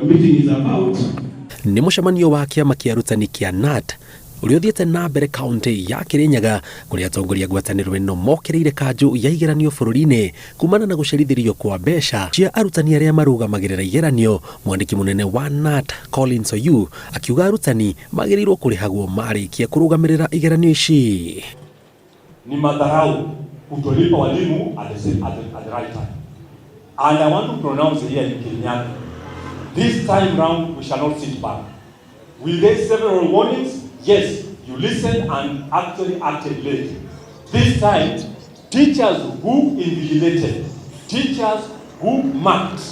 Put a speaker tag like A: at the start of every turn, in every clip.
A: Meeting is about.
B: Nĩ mũcemanio wa kĩama kĩa arutani kĩa KNUT ũrĩa ũthiĩte na mbere kaunti ya Kirinyaga, kũrĩa atongoria a ngwatanĩro ĩno mokĩrĩire kanjũ ya igeranio bũrũri-inĩ kumana na gũcerithĩrio kwa mbeca cia arutani arĩa marũgamagĩrĩra igeranio. Mwandĩki mũnene wa KNUT Collins Oyu akiuga arutani magĩrĩirwo kũrĩhagwo marĩkia kũrũgamĩrĩra igeranio ici.
C: Ni madharau kutolipa walimu at the right time. And I want to pronounce here in Kirinyaga, this time round we shall not sit back. We raised several warnings. Yes, you listened and actually acted late. This time, teachers who invigilated, teachers who marked,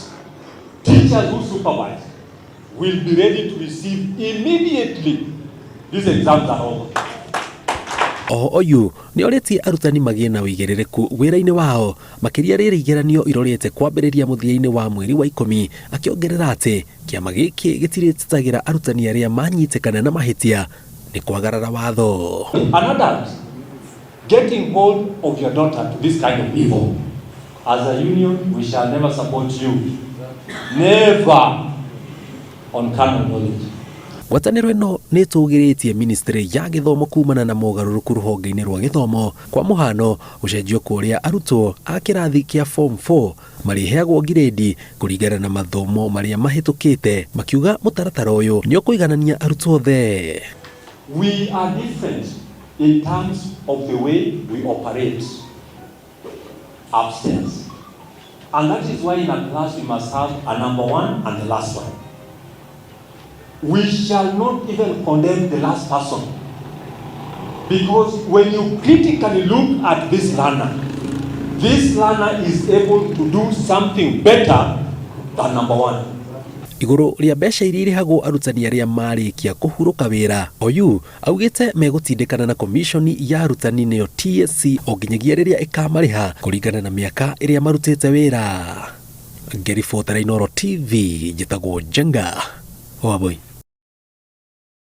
C: teachers who supervised will be ready to receive immediately these exams are over.
B: Oho Oyu nĩ orĩtie arutani magĩe na ũigĩrĩrĩku wĩra-inĩ wao, makĩria rĩrĩ igeranio irorĩte kwambĩrĩria mũthia-inĩ wa mweri wa 10, akĩongerera atĩ kĩama gĩkĩ gĩtirĩtetagĩra arutani arĩa manyitĩkana na mahĩtia nĩ kwagarara watho.
C: An adult getting hold of your daughter to this kind of evil, as a union, we shall never support you. Never on carnal knowledge.
B: Ngwatanĩro ĩno nĩ ĩtũgĩrĩtie ministry ya gĩthomo kumana na mogarũrũku rũhonge-inĩ rwa gĩthomo, kwa mũhano gũcenjio kwa ũrĩa arutwo a kĩrathi kĩa form 4 marĩheagwo ngirĩndi kũringana na mathomo marĩa mahĩtũkĩte, makiuga mũtaratara ũyũ nĩ ũkũiganania arutwo othe.
C: We are different in terms of the way we operate upstairs. And that is why in a class we must have a number one and the last one. We shall not even condemn the last person. Because when you critically look at this learner is able to do something better than number one.
B: Igũrũ rĩa mbeca iria irĩhagwo arutani arĩa marĩkia kũhurũka wĩra, Oyu augĩte megũtindĩkana na komishoni ya arutani, nĩyo TSC, o nginyagia rĩrĩa ĩkamarĩha kũringana na mĩaka ĩrĩa marutĩte wĩra. Ngĩribotera Inooro TV, njĩtagwo Njenga Waboi.